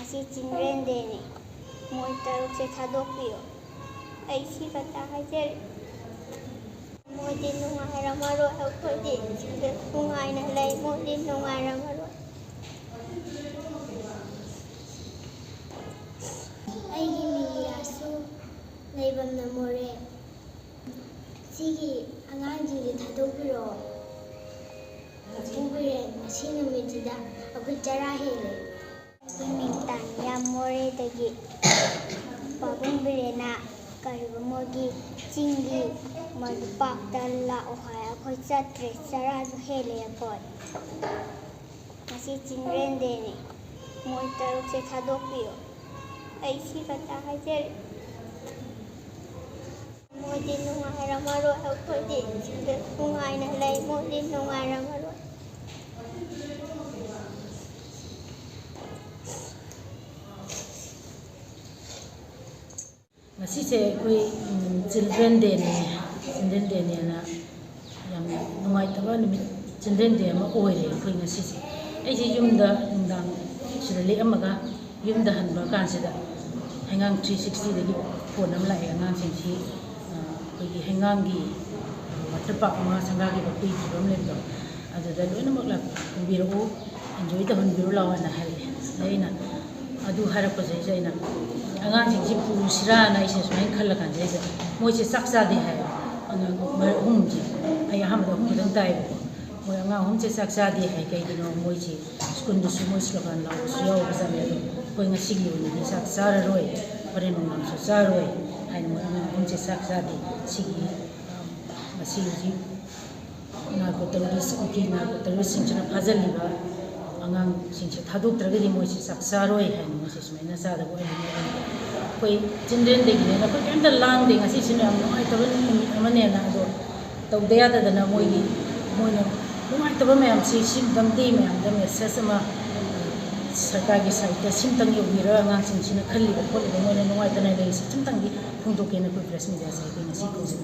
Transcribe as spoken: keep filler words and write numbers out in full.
ꯁꯤ ꯆꯤꯜꯗ꯭ꯔꯦꯟ ꯗꯦꯅꯤ꯫ ꯃꯣꯏ ꯇꯔꯨꯛꯁꯦ ꯊꯥꯗꯣꯛꯄꯤꯌꯨ꯫ ꯑꯩ ꯁꯤ ꯈꯛꯇ ꯍꯥꯏꯖꯔꯤ꯫ ꯃꯣꯏꯗꯤ ꯅꯨꯡꯉꯥꯏꯔꯝꯃꯔꯣꯏ, ꯑꯩꯈꯣꯏꯗꯤ ꯁꯤꯗ ꯅꯨꯡꯉꯥꯏꯅ ꯂꯩ, ꯃꯣꯏꯗꯤ ꯅꯨꯡꯉꯥꯏꯔꯝꯃꯔꯣꯏ꯫ ꯑꯩꯒꯤ ꯃꯤꯡ ꯌꯥꯁꯨ, ꯂꯩꯐꯝꯅ ꯃꯣꯔꯦ꯫ ꯁꯤꯒꯤ ꯑꯉꯥꯡꯁꯤꯡꯁꯦ ꯊꯥꯗꯣꯛꯄꯤꯔꯛꯑꯣ꯫ ꯃꯄꯨ ꯕꯤꯔꯦꯟ, ꯉꯁꯤ ꯅꯨꯃꯤꯠꯁꯤꯗ ꯑꯩꯈꯣꯏ ꯆꯔꯥ ꯍꯦꯜꯂꯦ꯫ ꯑꯩꯈꯣꯏ ꯃꯤꯡ ꯇꯥꯅꯤꯌꯥ, ꯃꯣꯔꯦꯗꯒꯤ꯫ ꯄꯥꯕꯨꯡ ꯕꯤꯔꯦꯟꯅ ꯀꯔꯤꯕ ꯃꯣꯏꯒꯤ ꯆꯤꯡꯒꯤ ꯃꯣꯏꯒꯤ ꯄꯥꯛꯇ ꯂꯥꯛꯑꯣ ꯍꯥꯏ, ꯑꯩꯈꯣꯏ ꯆꯠꯇ꯭ꯔꯦ, ꯆꯔꯥꯁꯨ ꯍꯦꯜꯂꯦ ꯑꯩꯈꯣꯏ꯫ ꯉꯁꯤ ꯆꯤꯜꯗ꯭ꯔꯦꯟ ꯗꯦꯅꯤ꯫ ꯃꯣꯏ ꯇꯔꯨꯛꯁꯦ ꯊꯥꯗꯣꯛꯄꯤꯌꯨ꯫ ꯑꯩ ꯁꯤ ꯈꯛꯇ ꯍꯥꯏꯖꯔꯤ꯫ ꯃꯣꯏꯗꯤ ꯅꯨꯡꯉꯥꯏꯔꯝꯃꯔꯣꯏ, ꯑꯩꯈꯣꯏꯗꯤ ꯁꯤꯗ ꯅꯨꯡꯉꯥꯏꯅ ꯂꯩ, ꯃꯣꯏꯗꯤ ꯅꯨꯡꯉꯥꯏꯔꯝꯃꯔꯣꯏ꯫ ꯉꯁꯤꯁꯦ ꯑꯩꯈꯣꯏ, ꯎꯝ, ꯆꯤꯜꯗ꯭ꯔꯦꯟ ꯗꯦꯅꯦ꯫ ꯆꯤꯜꯗ꯭ꯔꯦꯟ ꯗꯦꯅꯦꯅ ꯌꯥꯝꯅ ꯅꯨꯡꯉꯥꯏꯇꯕ ꯅꯨꯃꯤꯠ, ꯆꯤꯜꯗ꯭ꯔꯦꯟ ꯗꯦ ꯑꯃ ꯑꯣꯏꯔꯦ ꯑꯩꯈꯣꯏ ꯉꯁꯤꯁꯦ꯫ ꯑꯩꯁꯦ ꯌꯨꯝꯗ ꯅꯨꯡꯗꯥꯡ ꯁꯤꯗ ꯂꯦꯛꯑꯝꯃꯒ ꯌꯨꯝꯗ ꯍꯟꯕ ꯀꯥꯟꯁꯤꯗ ꯍꯩꯉꯥꯡ ꯊ꯭ꯔꯤ ꯁꯤꯛꯁꯇꯤꯗꯒꯤ ꯐꯣꯟ ꯑꯃ ꯂꯥꯛꯑꯦ꯫ ꯑꯉꯥꯡꯁꯤꯡꯁꯤ, ꯑ, ꯑꯩꯈꯣꯏꯒꯤ ꯍꯩꯉꯥꯡꯒꯤ ꯋꯥꯇꯔ ꯄꯥꯔꯛ ꯑꯃ ꯁꯪꯒꯥꯈꯤꯕ ꯀꯨꯏꯗ꯭ꯔꯤꯕ ꯑꯃ ꯂꯩꯕꯗꯣ, ꯑꯗꯨꯗ ꯂꯣꯏꯅꯃꯛ ꯂꯥꯛ-, ꯄꯨꯕꯤꯔꯛꯎ, ꯑꯦꯟꯖꯣꯏ ꯇꯧꯍꯟꯕꯤꯔꯨ ꯂꯥꯛꯑꯣ ꯍꯥꯏꯅ ꯍꯥꯏꯔꯛꯑꯦ꯫ ꯑꯗ ꯑꯩꯅ ꯑꯗꯨ ꯍꯥꯏꯔꯛꯄꯁꯤꯗꯩꯁꯤꯗ ꯑꯩꯅ ꯑꯉꯥꯡꯁꯤꯡꯁꯤ ꯄꯨꯁꯤꯔꯥꯅ ꯑꯩꯁꯦ ꯁꯨꯃꯥꯏꯅ ꯈꯜꯂ ꯀꯥꯟꯁꯤꯗꯩꯗ ꯃꯣꯏꯁꯦ ꯆꯥꯛ ꯆꯥꯗꯦ ꯍꯥꯏꯌꯦꯕ꯫ ꯑꯉꯥꯡ ꯃꯔꯤ, ꯑꯍꯨꯝꯁꯦ, ꯑꯩ ꯑꯍꯥꯟꯕꯗ ꯑꯍꯨꯝ ꯈꯛꯇꯪ ꯇꯥꯏꯌꯦꯕꯀꯣ꯫ ꯃꯣꯏ ꯑꯉꯥꯡ ꯑꯍꯨꯝꯁꯦ ꯆꯥꯛ ꯆꯥꯗꯦ ꯍꯥꯏ꯫ ꯀꯩꯒꯤꯅꯣ? ꯃꯣꯏꯁꯤ ꯁ꯭ꯀꯨꯜꯗꯁꯨ ꯃꯣꯏ ꯁ꯭ꯂꯣꯒꯥꯟ ꯂꯥꯎꯕꯁꯨ ꯌꯥꯎꯕꯖꯥꯠꯅꯤ꯫ ꯑꯗꯣ ꯑꯩꯈꯣꯏ ꯉꯁꯤꯒꯤ ꯑꯣꯏꯅꯗꯤ ꯆꯥꯛ ꯆꯥꯔꯔꯣꯏ, ꯍꯣꯔꯦꯟ ꯅꯨꯡꯗꯥꯡꯁꯨ ꯆꯥꯔꯣꯏ ꯍꯥꯏꯅ ꯃꯣꯏ ꯑꯉꯥꯡ ꯑꯍꯨꯝꯁꯦ ꯆꯥꯛ ꯆꯥꯗꯦ꯫ ꯁꯤꯒꯤ, ꯑ, ꯉꯁꯤ ꯍꯧꯖꯤꯛ ꯅꯥꯔꯀꯣ ꯇꯦꯔꯣꯔꯤꯁ, ꯀꯨꯀꯤ ꯅꯥꯔꯀꯣ ꯇꯦꯔꯣꯔꯤꯁꯁꯤꯡꯁꯤꯅ ꯐꯥꯖꯤꯜꯂꯤꯕ ꯑꯉꯥꯡꯁꯤꯡꯁꯦ ꯊꯥꯗꯣꯛꯇ꯭ꯔꯒꯗꯤ ꯃꯣꯏꯁꯦ ꯆꯥꯛ ꯆꯥꯔꯣꯏ ꯍꯥꯏꯅ ꯃꯣꯏꯁꯦ ꯁꯨꯃꯥꯏꯅ ꯆꯥꯗꯕ ꯑꯣꯏꯍꯟꯅꯤꯡꯉꯤ꯫ ꯑꯩꯈꯣꯏ ꯆꯤꯜꯗ꯭ꯔꯦꯟ ꯗꯦꯒꯤꯅꯦꯅ ꯑꯩꯈꯣꯏ ꯀꯩꯝꯇ ꯂꯥꯡꯗꯦ꯫ ꯉꯁꯤꯁꯤꯅ ꯌꯥꯝ ꯅꯨꯡꯉꯥꯏꯇꯕ ꯅꯨꯃꯤꯠ ꯑꯃꯅꯦꯅ꯫ ꯑꯗꯣ ꯇꯧꯗ ꯌꯥꯗꯗꯅ ꯃꯣꯏꯒꯤ, ꯃꯣꯏꯅ ꯅꯨꯡꯉꯥꯏꯇꯕ ꯃꯌꯥꯝꯁꯤ, ꯁꯤꯝꯇꯪꯗꯤ ꯃꯌꯥꯝꯗ ꯃꯦꯁꯦꯖ ꯑꯃ ꯁꯔꯀꯥꯔꯒꯤ ꯁꯥꯏꯠꯇ ꯁꯤꯝꯇꯪ ꯌꯧꯕꯤꯔꯒ ꯑꯉꯥꯡꯁꯤꯡꯁꯤꯅ ꯈꯜꯂꯤꯕ ꯈꯣꯠꯂꯤꯕ ꯃꯣꯏꯅ ꯅꯨꯡꯉꯥꯏꯇꯅ ꯂꯩꯔꯤꯁꯤ ꯁꯤꯝꯇꯪꯗꯤ ꯐꯣꯡꯗꯣꯛꯀꯦꯅ ꯑꯩꯈꯣꯏ ꯄ꯭ꯔꯦꯁ ꯃꯤꯗꯤꯌꯥꯁꯦ ꯑꯩꯈꯣꯏ ꯉꯁꯤ ꯀꯧꯖꯩ꯫